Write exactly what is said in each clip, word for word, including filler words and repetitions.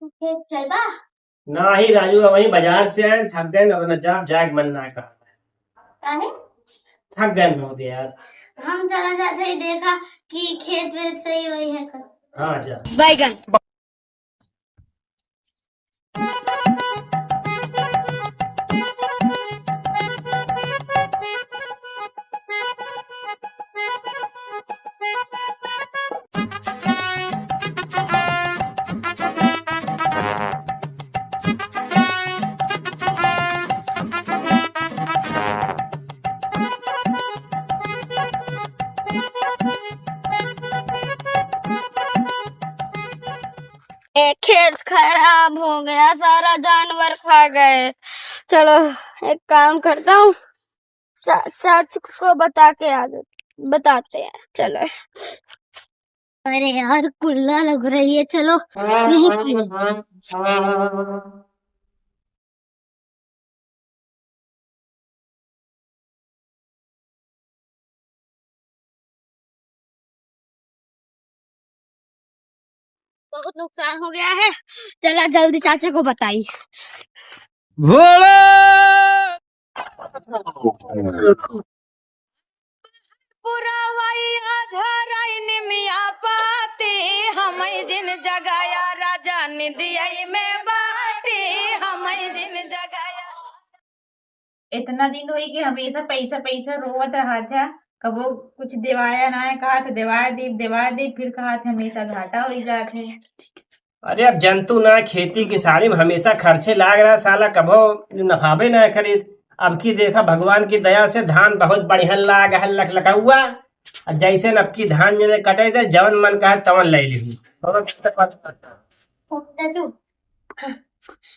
खेत चलबा? नाही राजू, अब वही बाजार से आए, थक गए, अब ना जा, जाए के मन ना कर। काहे? थक गए बहुत यार। हम चला जाते ही देखा कि खेत वेत सही वही है का। हाँ, जा। बैगन। ए, खेत खराब हो गया, सारा जानवर खा गए। चलो, एक काम करता हूँ, चा-, चाचू को बता के आ जाते, बताते हैं। चलो। अरे यार, कुल्ला लग रही है, चलो यहीं पे। बहुत नुकसान हो गया है, चला जल्दी चाचा को बताई। भोले पुरवैया झरई निमिया पाती, हमई जिन जगाया राजा निदियई में बाटी, हमई जिन जगाया। इतना दिन होई कि हमेशा पैसा पैसा रोवत रहा था, कबो कुछ देवाया ना है, कहा था देवाए देब, देवाए देब, फिर कहा था हमेशा घाटा होई जात है। अरे, अब जंतु ना, खेती किसानी में हमेशा खर्चे लाग रहा साला, कभो नफाबे ना करे। अब की देखा, भगवान की दया से धान बहुत बढ़िया लाग है, लकलकौआ। अब जैसे न अब की धान जने कटे दे, जवन मन कहे तवन ले ली।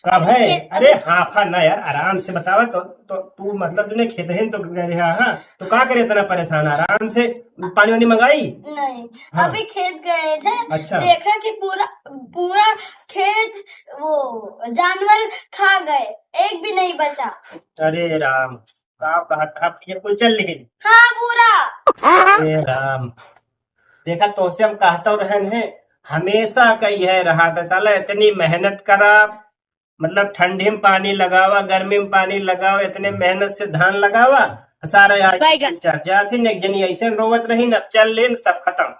का भाई? अरे, हाफा ना यार, आराम से बतावा तो, तो तू मतलब तूने खेत ही तो गए रहा, हाँ, तो का करे इतना परेशान? आराम से पानी वानी मंगाई? नहीं, हाँ। अभी खेत गए थे, अच्छा। देखा कि पूरा, पूरा खेत वो जानवर खा गए, एक भी नहीं बचा। अरे राम, का बात, आप ये कुल चल लेकिन? हाँ, पूरा। अरे राम, देखा तोसे हम कहता रहन है, हमेशा कही है रहा था साला, इतनी मेहनत करा, मतलब ठंडी में पानी लगावा, गर्मी में पानी लगावा, इतने मेहनत से धान लगावा, सारा आज बैगन। चल जात ही, एक जनी ऐसे रोवत रही न, अब चल लेन, सब खत्म।